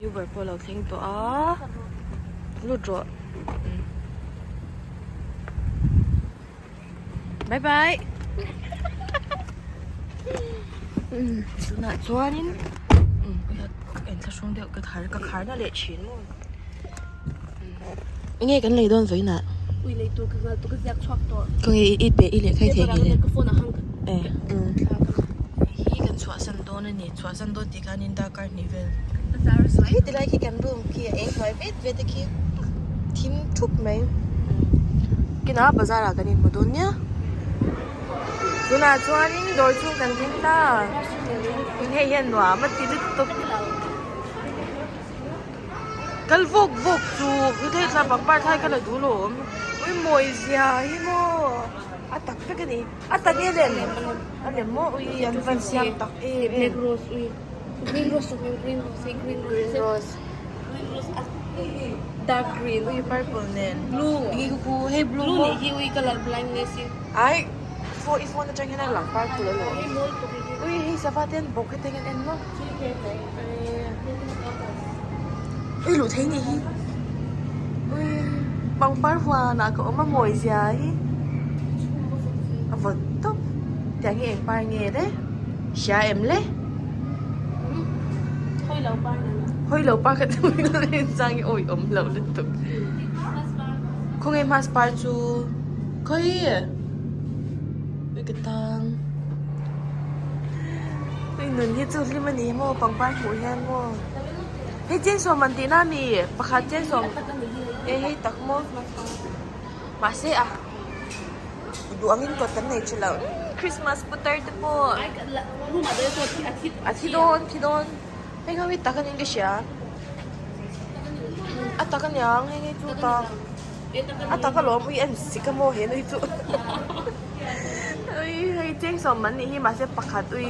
Uber pawh a lo thleng tawh a lut rawh bye bye tunah chuanin ka inthlahrung deuh ka khar ka khar na leh thin maw enge kan lei dawn vawiinah khawnge i pe i lehkha i theihnghilh em hei hi kan chhuahsan dawn a ni chhuahsan dawn tih khanin darkar hnih vel khi ti lai khi kan room khi a eng hnuai vet vet te khi thim thup mai kinah bazar ah kan inhmu dawn nia tunah chuanin dawr chhung kan ding ta hei hian nuam a ti lutuk kal vawk vawk chu hei thla pangpar thlai kha la duh lo awm ui mawi zia hi maw a tak vek a ni a tak nge lem a lem maw ui an van siam tak em em black rose ui green rose green rose green green rose green rose a dark green ui purple nen blue ui khu hei blue blue nih hi ui color blindness hi ai phone i phone atang hian a lang purple alawm ui hei sava te an bawk hetiang hian en maw Ui luh thei nih hi ui pangpar huanah ka awm a mawi zia hi a vawt tawp tiang hi eng par nge le hria em le hawi lo par ka ti chang hi awi awm lo lutuk khawnge mask par chu khawi ui ka tang. Hei nun hi chu hlim a ni maw pangpar hmuh hian maw hei chensawm an tihna a mi pakhat chensawm e hei tak maw mahse a duh angin kawt kan nei tha lo christmas putar te pawh a thi dawn thi dawn hei ho hi tak a niin ka hria a tak a niang hei hei chu tak a tak alawm ui en sik a maw he nui chu. Ui hei chengsawm an nih hi mahse pakhat ui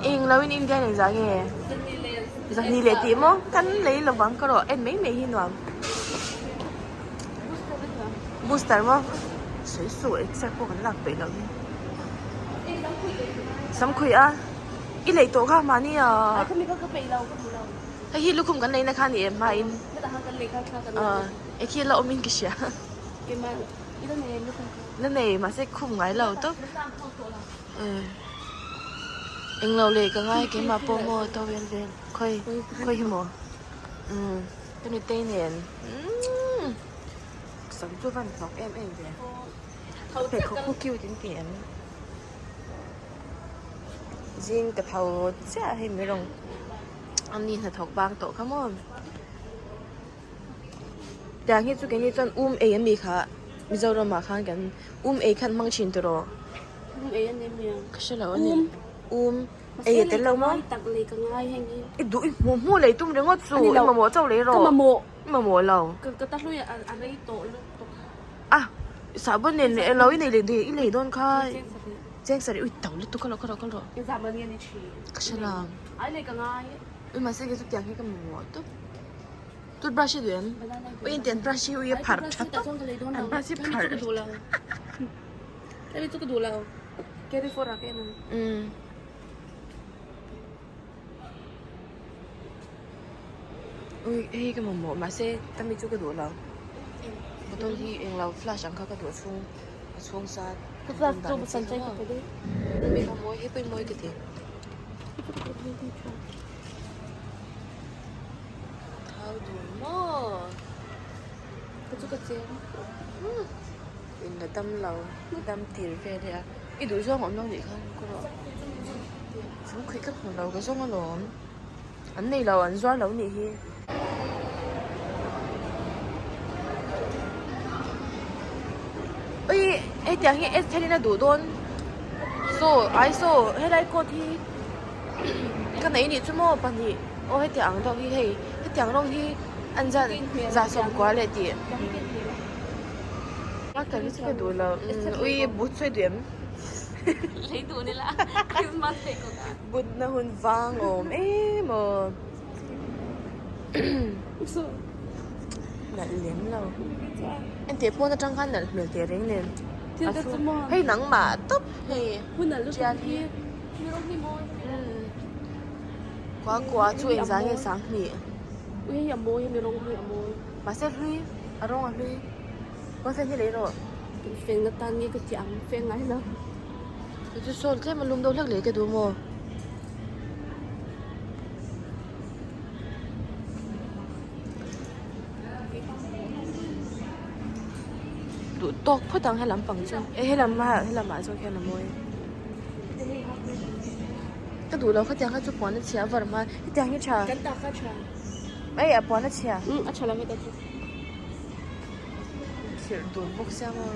eng lo in Indian engzah nge zahnih leh tih maw kan lei lovang ka rawh en mai mai hi nuam booster maw sawi suh exer pawh kan lak peih loh hi samkhuih a i lei tawh kha mahni ah hei hi lukhum kan leina kha a ni em hma in e khi la awm in ka hria. La nei mahse khum ngai lo tawp englo leh ka ngai keimah pawh maw towel vel khawi khawi hi maw umm ka nutei nen umm sam chu a van hnawk em em ve pheikhawk khu cute in ti em zing ka tho chiah hei mi rawng a ni hnathawk bang tawh kha maw. Tiang hi chu keini chuan um ei a mi kha Mizoram ah khan kan um ei khan hmang thin tawh rawh. Um ei a ni mi a? Ka hre lo a ni. Um ei a tel lo maw? Tak lei ka ngai heng hi. I duh i hmuh hmuh lei tum ringawt chu i mamawh chauh lei rawh. Ka mamawh. I mamawh lo. Ka ta hlui a rei tawh lutuk. A sahbawn nen lo i nei leh i lei dawn kha. Cheng sarih ui to lutuk ka rawh ka rawh ka rawh. Engzah man nge ni thin? Ka hre lo. Ai lei ka ngai. Ui mahse kei chu tiang hi ka mamawh tawp. Toothbrush hi duh em? Ui intiang brush hi ui a pharh tha tawp. An brush hi pharh. Umm. Ui hei ka mamawh mahse tami chu ka duh lo. Bottle hi englo flash ang kha ka duh a chhung a chhung sa. Mi kha mawi hei pawh hi mawi ka ti. Thau dun maw? Ka chu ka cheng. In la dam lo, dam tir vel hi a. I duh zawng awm lo nih kha ka rawh. Chu khaih ka hmu lo ka zawng alawm. An nei lo, an zuar lo nih hi. Ui hetiang hi S thenin a duh dawn. Saw ai saw helai coat hi. Ka nei nih chu maw pahnih aw hetiang ang deuh hi hei hetiang rawng hi an zan zah sawm kual leh tih a ka hi chu ka duh lo ui but sawi duh em lei duh ni la Christmas phei kawt ah but na hun vang awm em aw nalh lem lo enteh pawn atang khan nalh hmel teh reng nen hei nangmah tawp hei tial hi. Kua kua chu engzah nge sang hnih? Ui hei a mawi hemi rawng hi a mawi. Mahse hlui a rawng a hlui. Pawnfen hi lei rawh. Pawnfen na tan nge ka ti ang fen ngai lo. Chu chu sawl tlem a lum deuh hlek lei ka duh maw? Duh tawk phawt ang helam pang chu. E helam ah helam ah zawk hian a mawi. Ka duh lo khatiang kha chu puan a chhia a var hma hetiang hi tha. Kan tak kha tha. Ei a puan a chhia. Um a tha lo heta chu. Khirh dun bawk sia maw.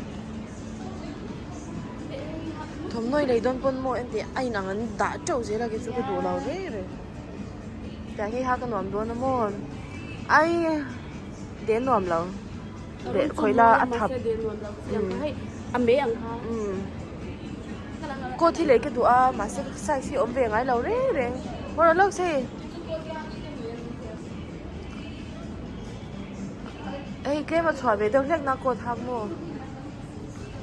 Thawmhnaw i lei dawn pawn maw engti a inang an dah teuh zel a kei chu ka duh lo reng reng. Tiang hi hak a nuam dawn a maw. Ai de nuam lo. De khawi la a thap. A mei ang kha. Um. Coat hi lei ka duh a mahse ka size hi awm ve ngai lo reng reng. Haw rawh lawk se. Hei tlem a chhuah ve deuh hlek na coat hak maw.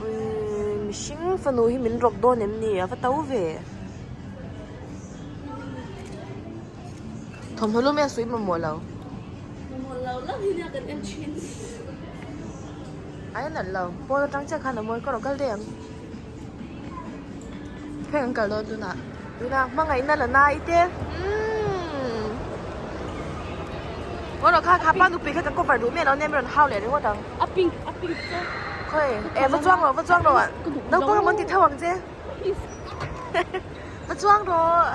Umm mihring fanu hi min rawk dawn em ni a va to ve. Thawmhnaw lum e a suih mamawh lo. Mamawh lo lo hi nia kan en thin. Ai a nalh lo. Pawn atang chiah khan a mawi ka rawh kal daih ang. Heng an kal dawn tunah. Tunah hmangaihna la na i te. Umm. Aw rawh kha kha pa nupui kha ka cover duh miah lo nia mi rawn hau leh ringawt ang. A pink a pink chu. Khawi e va chuang rawh va chuang rawh. Naupang emaw an ti tho ang che. Va chuang rawh.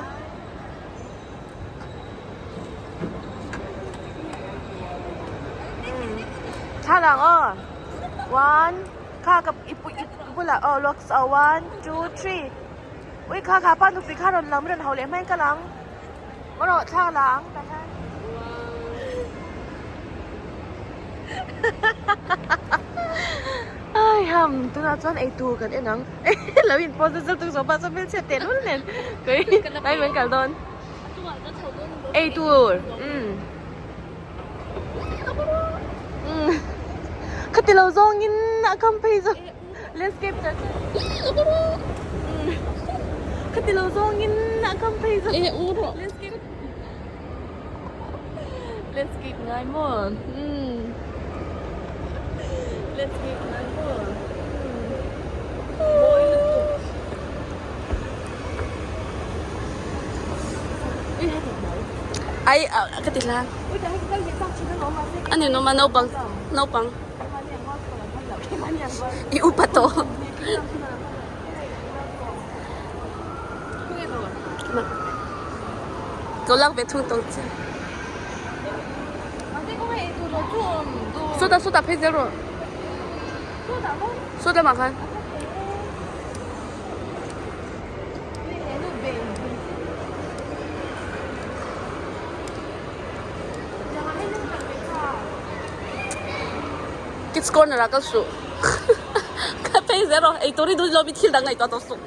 Thla lang aw. One kha ka i pu i bulah aw lawks aw one two three ui kha kha pa nupui kha rawn lang rawn hau leh hmain ka lang maw rawh thla ka la ang tah khan ai ham tunah chuan eitur kan en ang lo in pawh chu tuk zawh pah chuan hmelchhiat teh lul nen lai kan kal dawn eitur umm umm khati lo zawngin a kam phei zawk landscape chan khati lo zawngin a kam phei zawk landscape landscape ngai maw umm landscape ngai maw mawi lutuk Ai ka ti hla a ni nawm a naupang naupang i upa tawh ka lak ve thung tawh che sawtah sawtah phei zel rawh sawt lamah khan. Kids corner ah kal suh ka phei zel rawh eitur hi duh lo mi thil dang ngaihtuah tawh suh.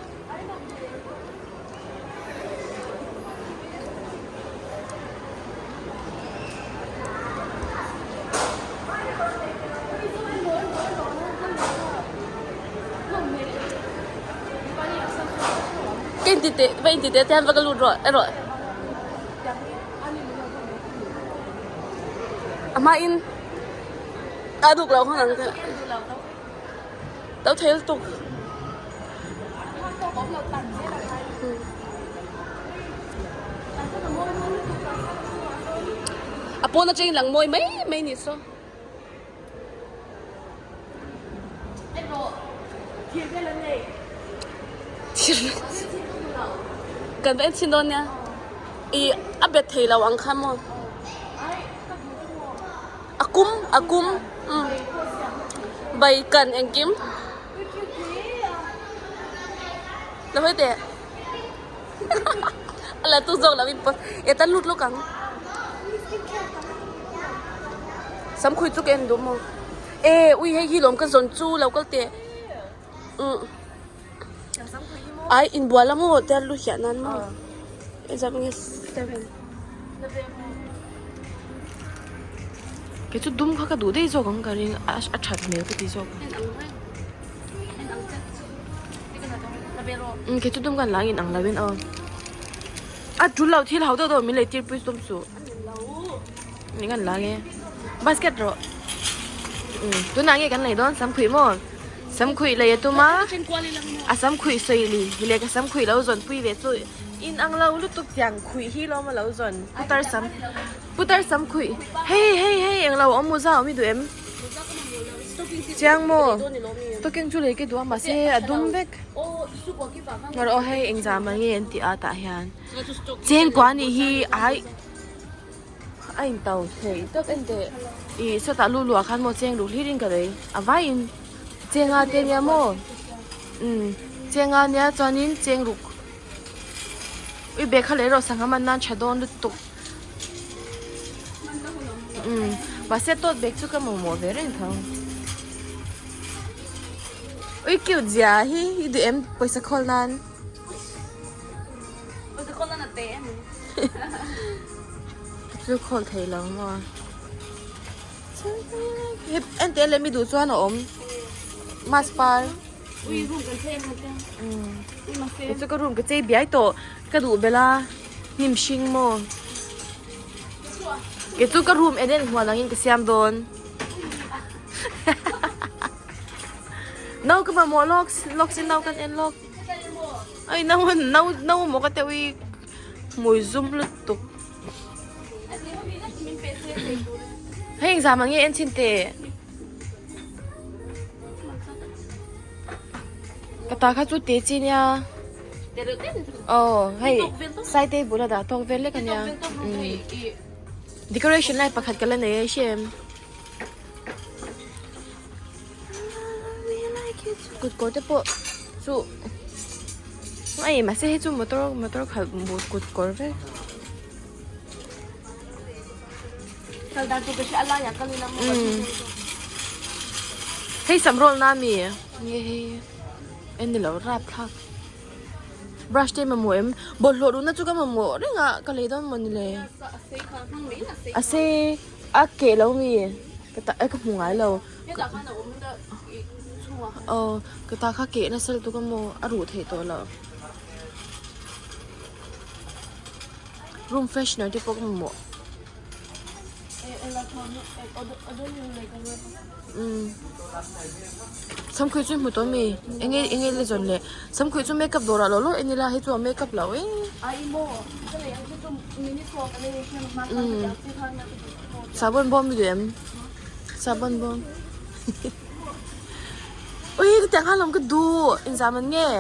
Ka inti teh va inti teh te hian va ka lut rawh erawh a hmain a duk lo hawng ang te to thei lutuk. A pawn atangin lang mawi mai mai ni saw. Kan va en chhin dawn nia i a bet thei lo ang kha maw a kum a kum umm bai kan engkim lo hawi teh a la tu zawk lo in post e tan lut lawk ang samkhui chu ka en duh maw e ui hei hi lawm ka zawn chu lo kal teh umm ai inbual a maw te lu hiah nan maw engzah nge seven Kei chu dum kha ka duh daih zawk ang ka ring a a that hmel ka ti zawk umm kei chu dum khan lang in ang lo in aw a tul lo thil ho deuh deuh min lei tir pui tum suh. Ni kan la nge. Basket rawh. Um tunah nge kan lei dawn samkhuih maw? Samkhuih lei a tum a. A samkhuih sawi li hi leh ka samkhuih lo zawn pui ve chu in ang lo lutuk tiang khuih hi lawm a lo zawn putar sam putar samkhuih hei hei hei englo awm mawza awm i duh em? Chiang maw? Stocking chu lei ka duh a mahse a dum vek. Ngarawh aw hei engzah mah nge an tih a tah hian chengkua nih hi ai a in to thei tawp en teh ih sawtah lu luah khan maw cheng duh hlir in ka lei a vaiin chenga te nia maw umm chenga nia chuanin cheng ruk ui bag kha leh erawh sangha man nan tha dawn lutuk umm mahse tote bag chu ka mamawh ve reng tho ui cute zia hi i duh em pawisa khawl nan. Chu khawl thei lo maw ente leh mi duh chuan a awm mask par chu ka room ka chei biai tawh ka duh belh a hnim hring maw kei chu ka room en en huan angin ka siam dawn no ka mamawh lawk lawk sin no kan en lawk. Ai nau nau nau maw ka teuh i hmui zum lutuk hei engzam ang nge en chhin teh ka ta kha chu te chi nia aw hei side table a dah tawk vel lek ania decoration lai pakhat ka la nei a i hria em. Kut kawr te pawh chu ai mahse hei chu motor motor khalh kut kawr vek. Hei sam roll na ami nge hei en ni lo rap thlak brush te mamawh em bawlhhlawh duhna chu ka mamawh reng a ka lei dawn mawni le a sei. A keh lo mi ka ta ka hmu ngai lo aw ka ta kha keh nasa lutuk a maw a ruh theih tawh loh room freshener te pawh ka mamawh umm samkhuih chu i hmu tawh ami enge enge la zawn leh samkhuih chu makeup dawrah lo lo en ila hei chu a makeup loh e. Sabun bawm i duh em? Sabun bawm. Ui ka tiang khan lawm ka duh inzam an nge?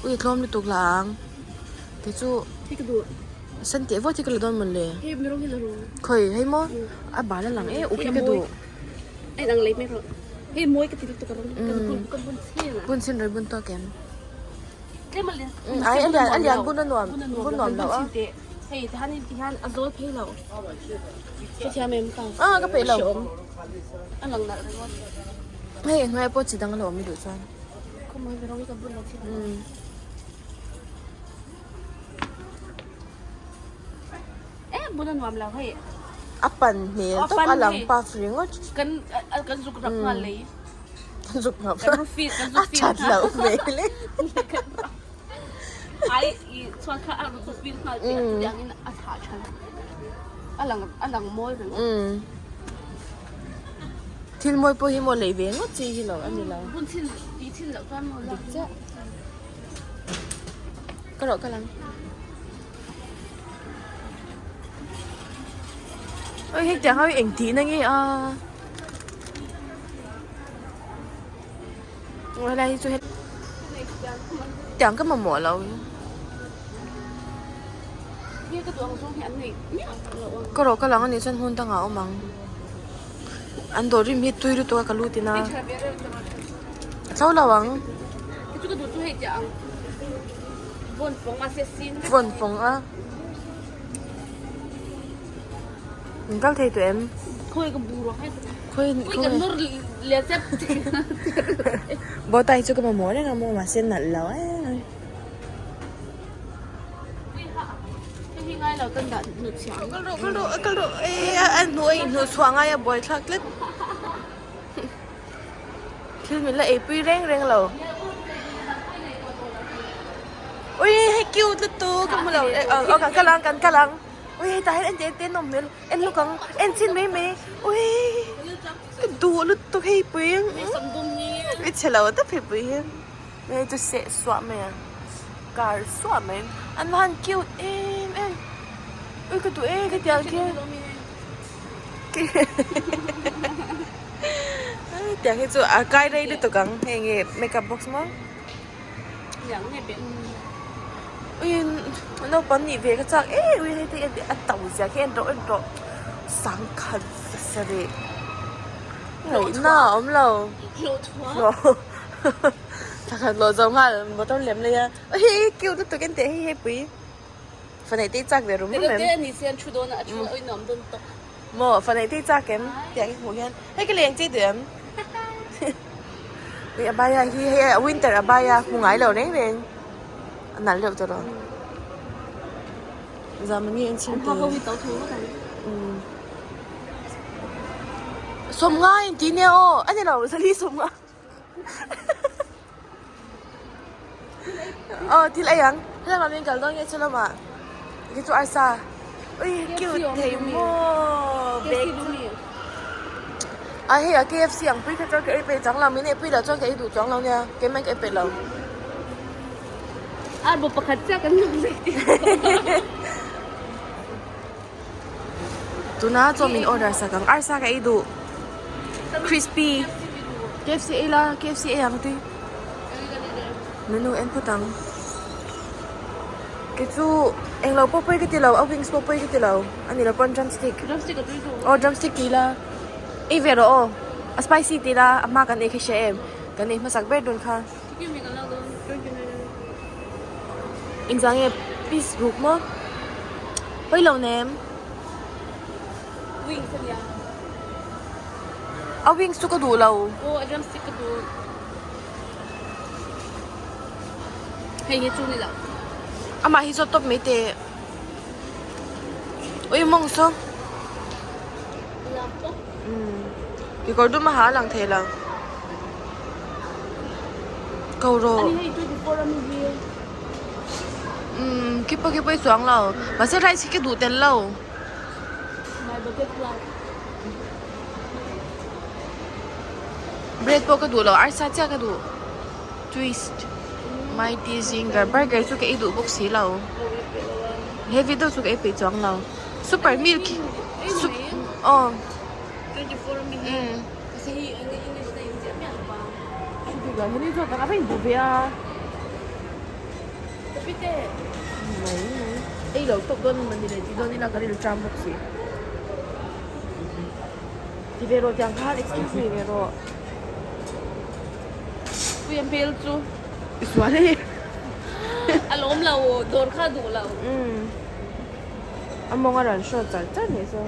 Ui tlawm lutuk la ang. Kei chu sen teh vawt hi ka la dawn mawn le. Khawi hei maw a bal a lang e uk hi ka duh. Bun chhin rawih bun tawk em? Ai a lian a lian bun a nuam bun nuam loh a. Ah ka peih lo. Hei hnuai pawh chi dang a lo awm i duh chuan. A pan hmel tawp a lang puff ringawt. Zuk ngap a that loh hmel e. Thil mawi pawh hi maw lei ve ngawt chi hi lo a ni lo. Dik chiah. Ka rawh ka lang. Oi hei tiang ho hi eng tihna nge a. Helai hi chu tiang ka mamawh lo. Ka rawh ka lang anih chuan hmun dangah a awm ang. An dawr rim hi tui lutuk a ka lut in a. A tho lo ang. Vawn fawng a. Min kal thei tawh em? Khawi ka bu rawh hei. Khawi Khawi ka nur le chep. Bawtai chu ka mamawh reng a maw mahse nalh lo em. Hei ngai lo tan dah hnu chhiah. Kal rawh kal rawh kal rawh ei a hnu a inhnuh chhuah ngai a buai thlak tlat. Thil min la eipui reng reng lo. Ui hei. cute lutuk ka hmu lo aw kan kal ang kan kal ang ui hei tah hian en teh en teh an awm hmel en lawk ang en chin mai mai ui ka duh lutuk hei pui i chhe lo tawp hei pui hi hei chu seh suah mai a kar suah mai an va han cute em em ui ka duh e khatiang khi tiang hi chu a kai rei lutuk ang hei nge makeup box maw. Ui naupang nih ve ka chak em ui hei te a to zia khi en rawh en rawh sangkhat sarih ngaihna a awm lo hlawh pakhat hlawh zo nghal motor lem lei a hei hi cute lutuk en teh hei hei pui fa neih te hi chak ve rum rum em maw fa neih te hi chak em tiang hi hmuh hian hei ka leng chei duh em. Ui abaya hi hei a winter abaya hmu ngai lo reng reng a nalh deuh tawh lo zamani an chhim te sawmnga in tih nia aw a ni lo zali sawmnga aw thil ei ang helama min kal dawn nge chu lamah khi chu arsa ui cute thei maw bag chu a hei a KFC ang pui kha chuan ka ei peih chang lo min ei pui loh chuan ka ei duh chuang lo nia keimah in ka ei peih lo. Arbo pakhat chiah kan lo nei tih Tuna chaw min order sak ang arsa ka ei duh crispy KFC ei la KFC ei ang tui menu en phawt ang kei chu englo pawh pawi ka ti lo a wings pawh pawi ka ti lo a ni lo pawn drumstick aw drumstick tih la ei ve rawh aw a spicy tih la a hma kan ei kha hria em kan ei hmasak ber dun kha engzah nge piece ruk maw pawi lo nem a wings chu ka duh lo amah hi zawt tawp mai teh ui mawng saw kekawr dum a ha a lang thei lo ko rawh umm khi pawh khi pawh i chuang lo mahse rice hi ka duh tel lo. Bread pawh ka duh lo arsa chiah ka duh twist mighty zinger burger chu ka ei duh bawk si lo heavy deuh chu ka ei peih chuang lo super milk aw mai mai ei lo tawp dawn emaw ni le tih dawn ila ka rilru ṭam bawk si. Ti ve rawh tiang khan excuse me ve rawh. Pui a hmel chu. I sual e. A lawm lo dawr kha duh lo. Umm. A mawng a rawn hrawt char char nih chu.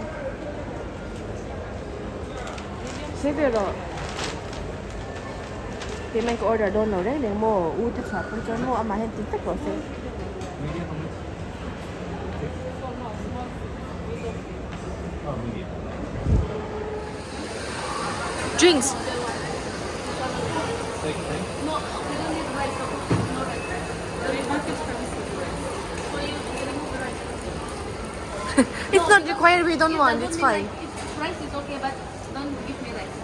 Sawi ve rawh. Keimah in ka order dawn lo reng reng maw u te chhuah pawh chuan maw amah hian ti vek rawh se. Drinks. It's not required, we don't want, it's fine. Rice is okay, but don't give me rice.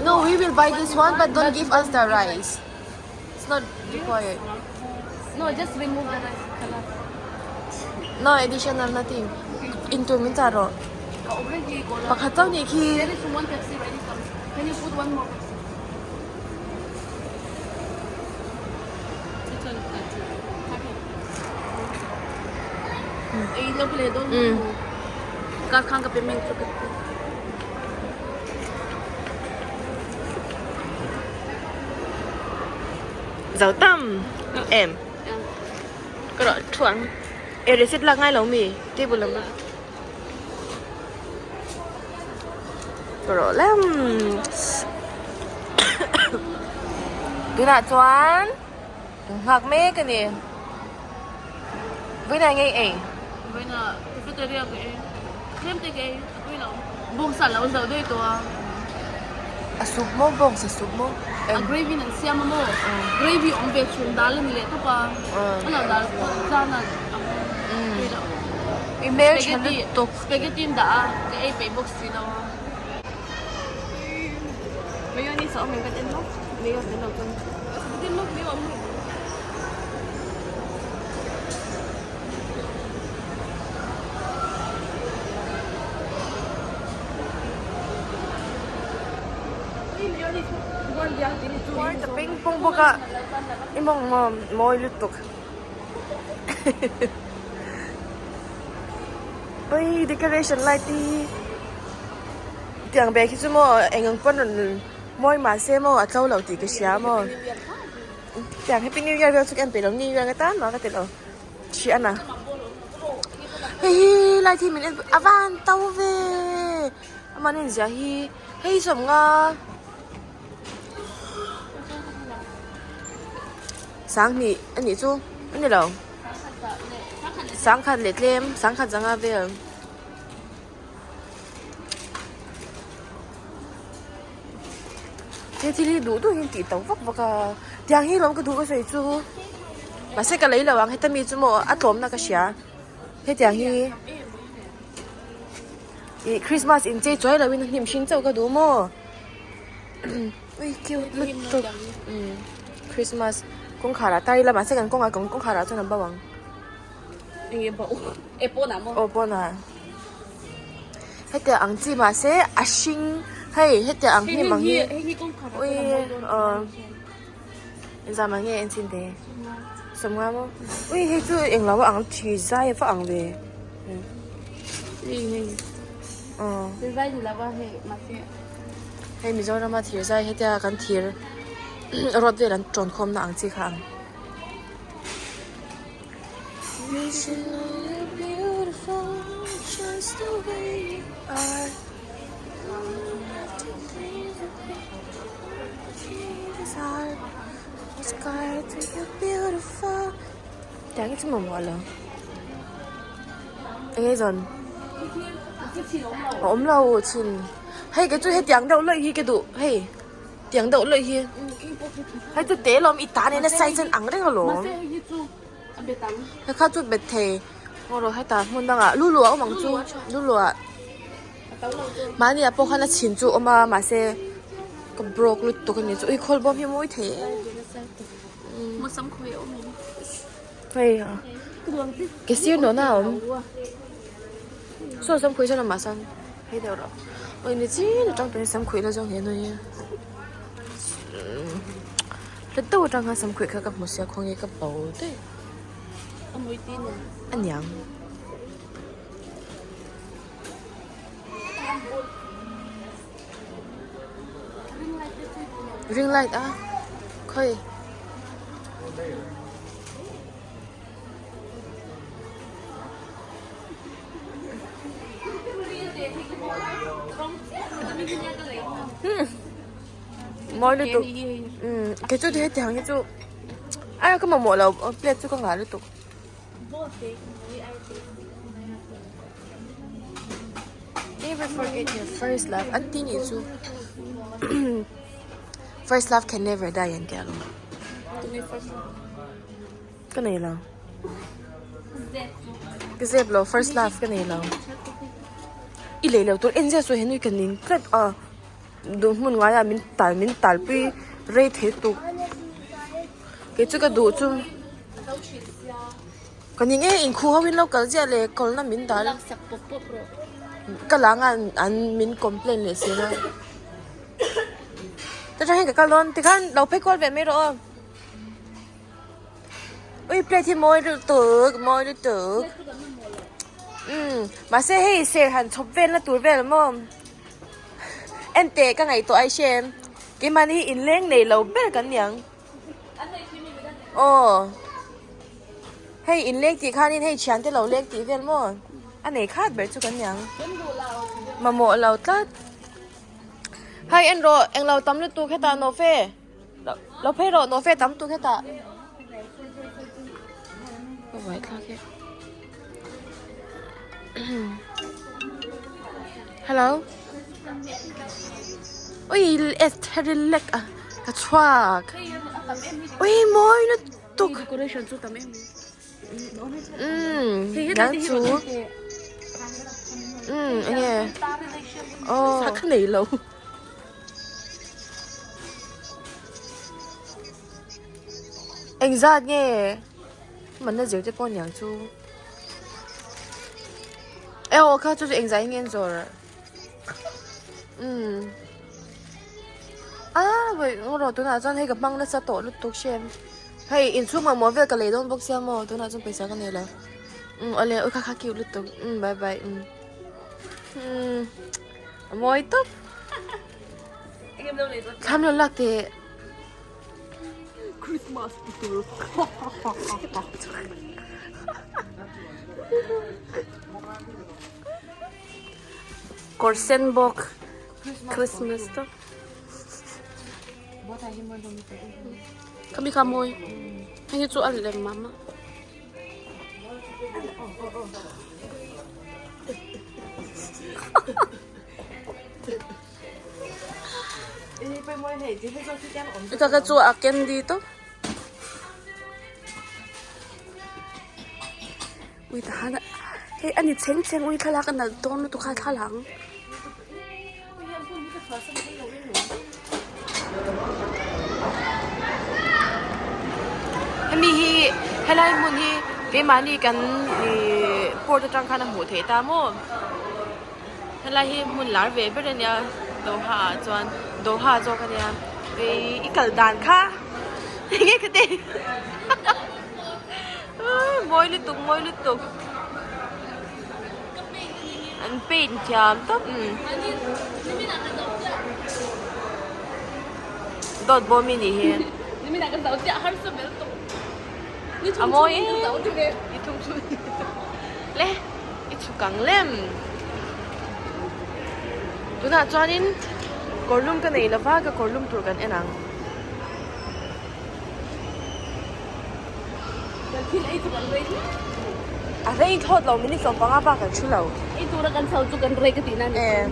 No, we will buy this one, but don't give us the rice. It's not required. No, just remove the rice. No additional nothing. In tur min chah rawh. Pakhat chauh nih khi. There is one Pepsi ready comes. Can you put one more Pepsi? Ei lo ple don. Kar khang ka payment chu ka. Zo tam em. Ka rawh thuang. E receipt lak ngai lo mi table lam. Ka rawh lem. Tunah chuan nghak mek a ni. Vawiinah ngei ei. Vawiinah cafeteria ka ei. Tlem te ka ei a tui lo. Bawngsa lo zo daih tawh a. A soup maw bawngsa soup maw? A gravy in an siam a maw? Gravy awm ve chhung dal a ni leh tawp a, a lo dal zan a tui loh. I hmel tha lutuk. Spaghetti in dah a, ka ei peih bawk si lo a. Mayonnaise a awm em kan en lawk, mayo tel lo chuan. Spaghetti lawk mayo a awm lo. Ta ping pong bawk a i mawng maw mawi lutuk ui decoration light te hi tiang bag hi chu maw eng ang pawn rawn mawi mahse maw a tlo lo tih ka hria maw. Tiang happy new year vel chu ka en peih lo new year nga tan mah ka ti lo hrih a na hei hi light hi min en a van to ve amah in ziah hi hei sawmnga sanghnih a nih chu a ni lo sangkhat leh tlem sangkhat zanga vel. He thil hi duh duh hian tih tauh vak vak a tiang hi lawm ka duh ka sawi chu mahse ka lei lo ang heta mi chu maw a tlawmna ka hria hetiang hi ih christmas inchei chuai lo in a hnim hring chauh ka duh maw ui cute lutuk umm christmas kawngkhar ah tar ila mahse kan kawngah kawngkhar ah chuan a bo ang. Aw pawnah hetiang ang chi mahse a hring hei hetiang ang hnim ang hi ui aw engzah mah nge en chhin teh sawmnga maw ui hei chu englo a ang thi zai a va ang ve aw hei Mizorama thir zai hetia kan thir rawt vel an tawn khawmna ang chi kha ang. Tiang hi chu mamawh lo eng nge zawn a awm lo chin hei kei chu hetiang deuh lawih hi ka duh hei. Tiang deuh lawih hi hei chu te lawm i ta nena size an ang reng alawm he kha chu bet thei ngaw rawh heta hmun dangah lulu a awm ang chu lulu ah mahni ah pawh khan a chhin chu a awm a mahse ka broke lutuk a ni chu ui khawl bawm hi a mawi thei em hei ke sir nawhna a awm saw sam khawi sawn a mah sawn. Hei deuh rawh awi ni chin atang tawhin sam khuih la zawng hi a nui a hla deuh atang khan sam khuih kha ka hmu sia khawnge ka bo daih a niang ring light a khawi. Mawi lutuk umm kei chu hetiang hi chu a ka mamawh lo plate chu ka ngah lutuk. Never forget your first love an ti nih chu first love can never die an ti alawm. Ka nei lo. Ka zep lo first love ka nei lo. I lei lo tur en zia chu henui ka ning tlat a. Duh hmun ngai ah min tal min tal pui rei thei tuk. Kei chu ka duh chu ka ning e inkhu ho in lo kal ziah leh kawlna min dal. Ka lang a an min complain leh si na. Ta tang hian ka kal dawn tikhan lo phei kual ve mai rawh aw. Ui plate hi mawi lutuk mawi lutuk umm mahse hei ser han chhawp velna tur vel maw en teh ka ngaihtuah ai hre em keimahni hi inleng nei lo ber kan ni ang aw hei inleng tih khanin hei thiante lo leng tih vel maw a nei khat ber chu kan ni ang mamawh lo tlat hei en rawh englo tam lutuk hetah nawhfe. Lo phei rawh nawh fe tam tuk hetah. Ka vai thlak hi. Hello. Ui lek a ka chhuak ui mawi lutuk umm nang chu umm enge aw ka nei lo engzat nge manna zir te pawh aniang chu e aw kha chu chu engzah in nge an zawrh. Umm ah vawi eng rawh tunah chuan hei ka hmang nasa tawh lutuk hrem hei inchhung mamawh vel ka lei dawn bawk sia maw tunah chuan pawisa ka nei lo umm awle aw kha kha cute lutuk umm bye bye umm umm a mawi tawp thlam lo lak teh Christmas tur Kawr sen bawk Christmas tawp Khami kha mawi hei hi chu a lem mah mah. Ka ka chu a candy tawp. Ui tahan hei ani chheng chheng ui thlalak a nalh dawn lutuk a thla ang. Hemi hi helai hmun hi keimahni kan ihh port atang khan a hmuh theih ta maw helai hi hmun lar ve ber ania Doha ah chuan Doha zawk ania i kal dan kha enge ka ti. Mawi lutuk mawi lutuk an paint thiam tawp dawt bawm i nih hi a mawi em le i chhuk ang lem tunah chuanin kawrlum ka nei lova ka kawrlum tur kan en ang. Kan thil ei chu kan rei hle. A rei thlawt lo minute 15 bak kan thu lo. Ei tura kan chho chu kan rei ka tihna ni. Eh,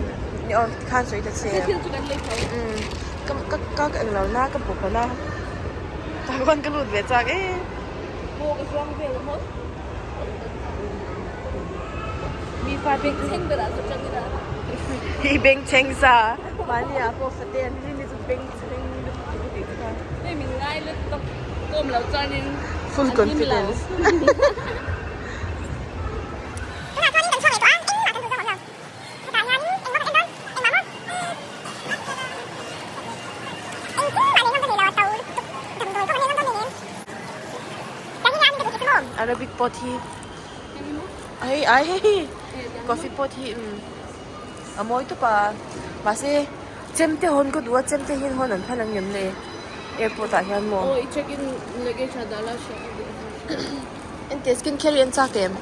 ni aw tikhan sawi ta che. Ka thil chu kan lei tho. Um, ka ka ka ka englo na ka buk na. Tah khan ka lut ve chak e. Maw ka zuang vel a maw. Mi fa te Bengchheng berah chu tang ila. Hi bengchheng sa. Mahni ah pawh fate an rin hi chu bengchheng lutuk ka tih kha. Hei min ngai lutuk kawm lo chuanin Full confidence. Arabic pot hi hei ai hei coffee pot hi a mawi tawp a mahse chemte hawn ka duh a chemte hian hawn an phal ang em le airport ah hian maw aw i check in luggage ah dah la hria ka duh Ente skin care hi an chak em?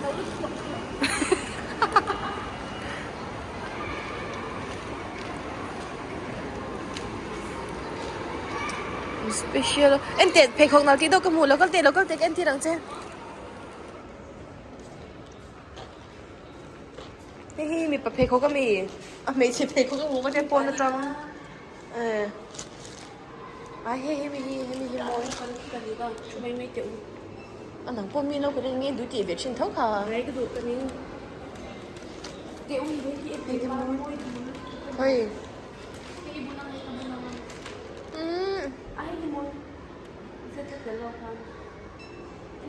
Special ente pheikhawk nal tih deuh ka hmu lo kal teh lo kal teh ka entir ang che. Hei hi mipa pheikhawk ami a hmeichhe pheikhawk a hmu ka tia pawn atang eh ai hei hemi hi hemi hi mawi a nang pawh mi lo ka rin nge duh tih ve thin tho kha hei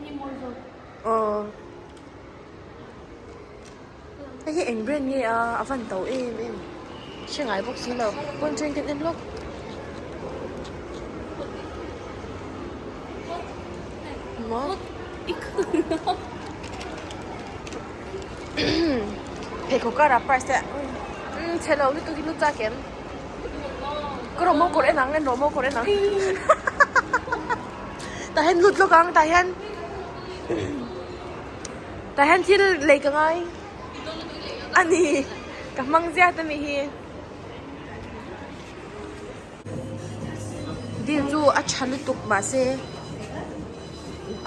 umm aw. Hei hi eng brand nge a a van to em em hre ngai bawk si lo pawn train kan en lawk maw pheikhawk kar ah price te umm chhe lo lutuk hi lu chak em ka rawh kawr en ang en rawh maw kawr en ang tah hian lut lawk ang tah hian. Tah hian thil lei ka ngai a ni ka hmang ziat ami hi deal chu a tha lutuk mahse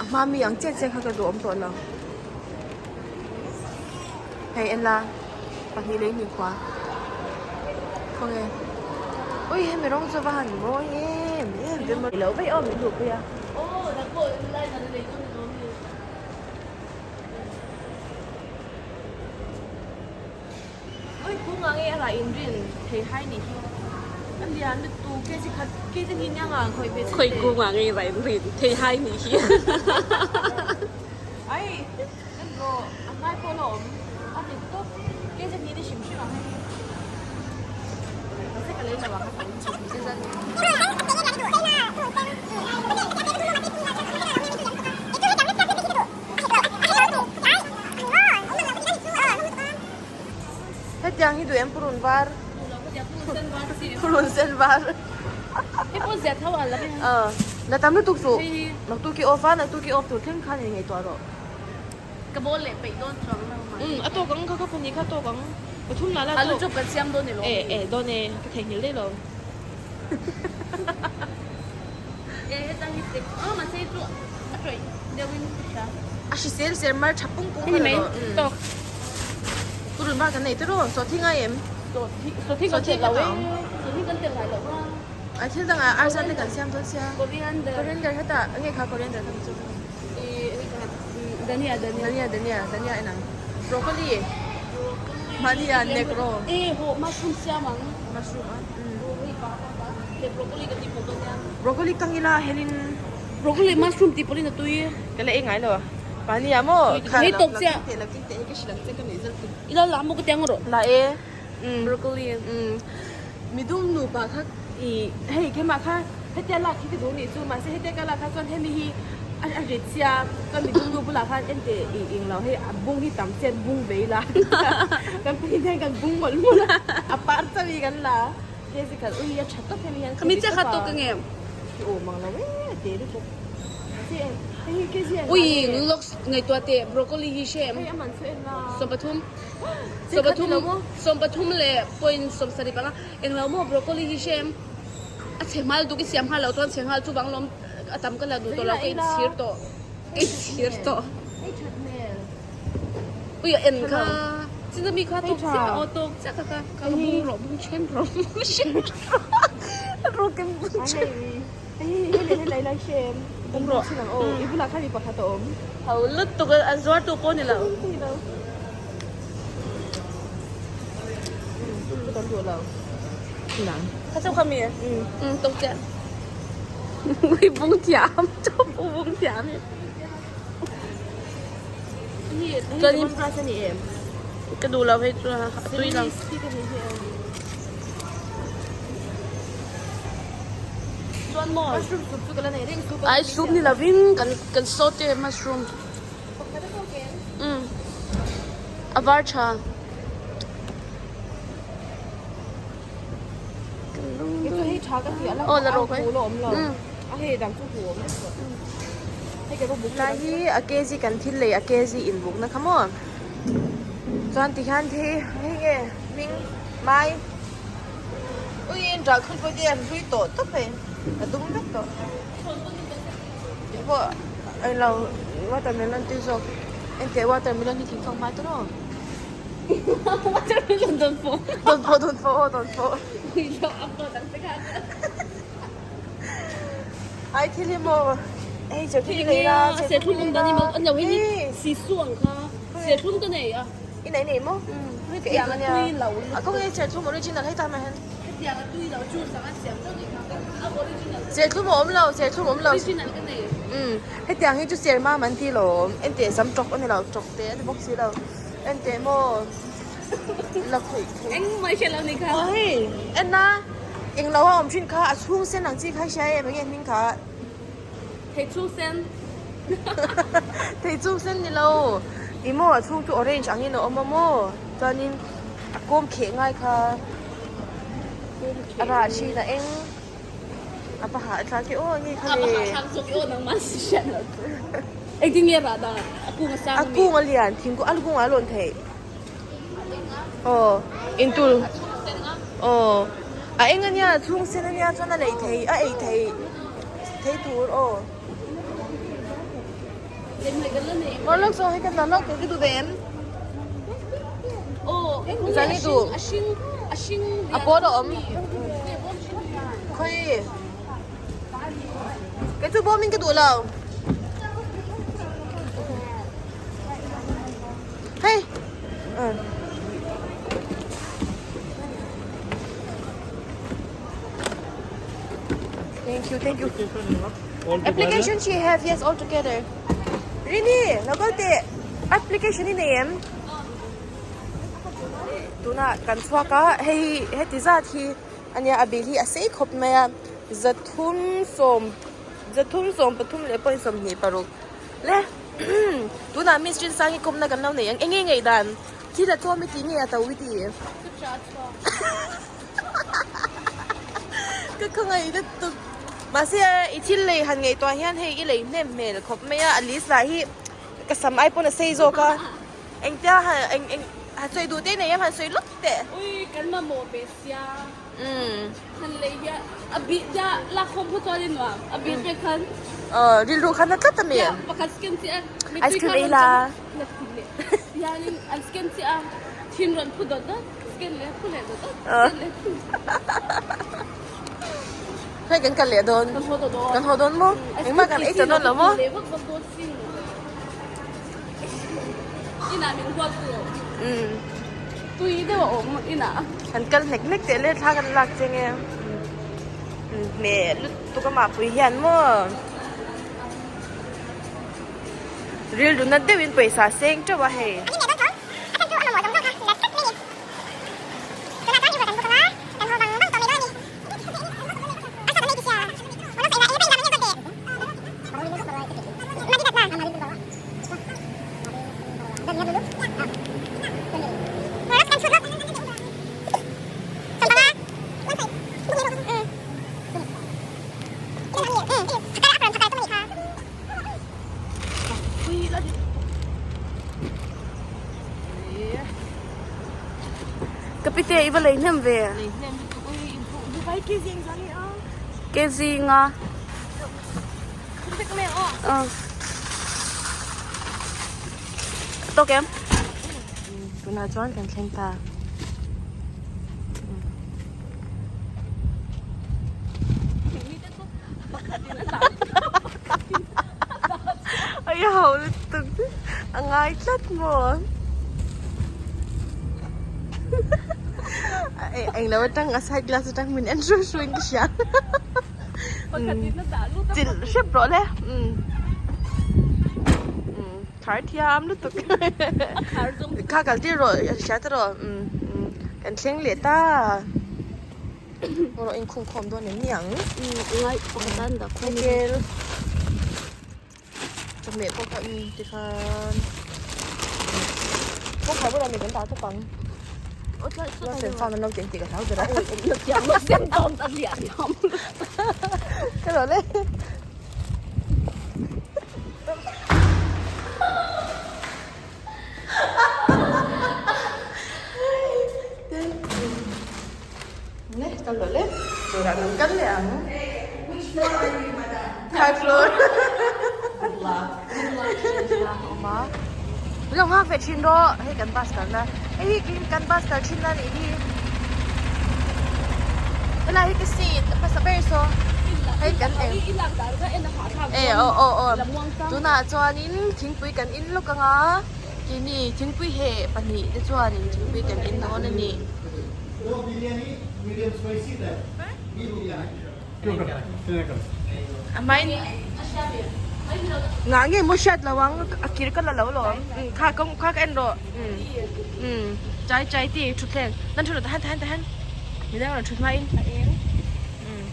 a hma mi ang chiah chiah kha ka duh awm tawh lo hei en la pahnih leh hnih khua khawnge. Ui hemi rawng chu va han mawi em em ve maw. Lo veih aw min duhpui a. Aw nang pawh line an nei dawn emaw mi. Ui kung ang e a rah inrin thei hai nih hi. A lian lutuk kg khat kg hnih nia nga ang khawih ve Khawi kung ang e rah inrin thei hai nih hi. Ai en rawh a hnai pawh la awm a dik tawp kg hnih ni hrim hrim ang hei hi. Mahse ka lei lo ang a tam chhun zan. Hetiang hi duh em purun var? Purun sen var. Hei pawh zia tho al ang e. La tam lutuk suh. Naktuk i off a, naktuk i off tur thleng khan in ngaihtuah rawh. Ka bawl leh peih dawn chuang lo mai. Umm a tawk ang kha kha pahnih kha a tawk ang. Pathum la la tawk. Alu chop kan siam dawn ilo. E e dawn e ka theihnghilh daih lo. E hetang hi tek a mahse chu a tawih deuh in ka hria. A hrisel ser mar tha pung pung kha lo tawk. Purun var kan nei te rawh sawhthing ai em? Sawhthing kan telh lo e. Sawhthing kan telh ngai lo a. A thil dang ah arsa te kan siam dawn sia. Coriander. Coriander hetah enge kha coriander kha chu. Dania dania. Dania dania dania en ang. Broccoli. Mahnia negro. E ho mushroom siam ang. Mushroom a. Broccoli ka tih pawh dawn nia. Broccoli kang ila helin. Broccoli mushroom tih pawhin a tui. Ka la ei ngai lo. Mahnia maw. Hei tawp chiah. La king teh la king teh hi ka hrilh ang che ka nuih zat tur. Ila la maw ka tiang rawh. La e. Broccoli. Midum nupa kha i hei keimah kha hetia lak hi ka duh nih chu mahse hetia ka lak kha chuan hemi hi a rit sia chuan midum nu bulah khan ente i ing lo hei a bung hi tam chian bung ve ila kan pahnih hian kan bung mawlh mawlh a a par chauh hi kan la a kg khat ui a tha tawp hemi hian Khami chiah kha tawk ange i awm ang lo e a te lutuk mahse hei hi kg an Ui looks ngaihtuah teh broccoli hi hre em hei a man chu en la 13 13 13 leh point 70 panga englo maw broccoli hi hre em a chhe hmal duk i siam nghal loh chuan chhe nghal chuvang lawm a tam ka la duh tawh lo ka inchhir tawh ka inchhir tawh ui a en kha chin ami kha tawk chiah aw tawk chiah kha kha ka bung rawh bung then rawh bung then rawh rawh ken bung then bung rawh ho lutuk a zuar tu pawh ni lo. Kha chu khami um tawk chiah ui bung thiam chu bung thiam hi chuanin ka duh lo hei chu a tui lo chuan maw ai soup ni lovin kan kan saute mushroom um a var tha. Aw la rawk Lai hi a kg kan thil lei a kg inbukna kha maw chuan tikhian khi hei nge hming mai ui in dah khun pawh hi an hlui tawh tawp hei a dum vek tawh pawh englo watermelon tui zawk enteh watermelon hi thingfang hma tawh maw. Watermelon dawn pawh. Dawn pawh dawn pawh aw dawn pawh. Ai thil hi maw hei serthlum ka nei a serthlum awm dan hi maw an lo hei hi sisu ang kha serthlum ka nei a. I nei nei maw? Ka ei dawn nia. A kawng hi serthlum original hei ta mai hian. Hetiang a tui lo chu sanga siam chauh ni kha a original. Serthlum a awm lo serthlum a awm lo. Original ka nei. Umm hetiang hi chu sermam an ti lo enteh sam tawk a ni lo tawk te a ni bawk si lo. Enteh maw la khawih thei. Engmah hriat lo ni kha. Aw hei en a englo a awm thin kha a chhung sen ang chi kha hria em enge hming kha. Thei chhung sen. Thei chhung sen ni lo. Ih maw a chhung chu orange angin a awm a maw chuanin a kawm kheh ngai kha a rah thin a eng a va hahthlak e aw nge kha le. A va hahthlak zawk e aw nangmah si hriat loh chu. Engtin nge rah dan a kung a sang A kung a lian thingkung a kung ah a lawn theih. Aw intul aw a eng ania a chhung sen ania chuan a lei thei a ei thei thei tur aw. Aw lawk saw hei kan la lawk ka duh ve em. Aw Zani duh. a hring a hring A pawl a awm. Ui. Kei chu bawm in ka duh lo. Hei. Thank you, thank you. Application she have, yes, all together. Rini, lo kal teh. Application i nei em? Tunah kan chhuak a, hei heti zat hi ania a bill hi a sei khawp mai a, 300 3 13 leh point 26 le tunah Miss Rinsangi kawmna kan lo nei ang, enge ngaihdan thil a tlawm i tih nge a to i tih? Ka khawngaih lutuk mahse i thil lei han ngaihtuah hian hei i lei hnem hmel khawp mai a, a list lah hi ka sam ai pawn a sei zawk a. Engtia han eng eng han sawi duh te nei em han sawi lawk teh. Ui kan mamawh ve sia. Umm. Han lei hian a bih tia lak khawm pawh chuan i nuam a bih pek khan. Aw rilru khan a tlat a mi. Tia pakhat scan chiah a. Ice cream ei la. Hianin an scan chiah a thin rawn phu dawt dawt scan leh phu leh dawt dawt scan leh phu. Hei kan kal leh dawn. Kan haw tawh dawn. Kan haw dawn maw? Engmah kan ei tawh dawn lo maw? Leh vak vak dawn sin. Inah min huat tawh. Umm. Tui deuh a awm inah. Kan kal hnek hnek teh le thla kan lak che nge. Hmeh lutuk a mahpui hian maw. Rilru na deuhin pawisa seng teuh a hei. Ka pite i va lei hnem ve. Kg nga. Tawk em? Tunah chuan kan thleng ta. Ai ho lutuk a ngai tlat maw. Eng lo atang a side glass atang min en hruai hruai in ka hria. Chilh hrep rawh le. Khar thiam lutuk. Kha kal tir rawh hria ta rawh. Kan thleng leh ta. Rawh inkhung khawm dawn em ni ang? Ngai pakhat an dah khawm. Kel. Chawhmeh pawh kha tikhan kawngkhar bulah mi kan dah tawp ang. Lawsen farm an lo tih ang tih ka hlau ber a. Lawsen farm a hliah hliam. Ka rawh le. Ne, kal lo le. Turah kan kal leh ang. Third floor. Lo nghak ve thin rawh. Hei kan bus kalna. Hei hi kan bus kal thin na nih hi. Helai hi ka seat a hmasa ber saw. Hei kan eng. E aw aw aw. Tunah chuanin thingpui kan in lawk anga. Keini thingpui heh pahnih te chuanin thingpui kan in dawn a ni. A hmain ngah nge maw hriat lo ang a kir ka la lo lawm kha kawng kha ka en rawh umm chai chai ti thutthleng nan thu lo tahan tahan tahan midang rawn thut hmain umm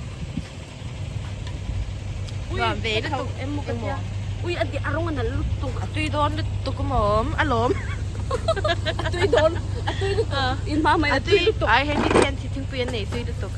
nuam ve lutuk engmaw ui a a rawng a nalh lutuk a tui dawn lutuk awm a lawm a tui dawn a tui lutuk in hma mai a tui lutuk ai hei mi te hian thingpui an nei tui lutuk.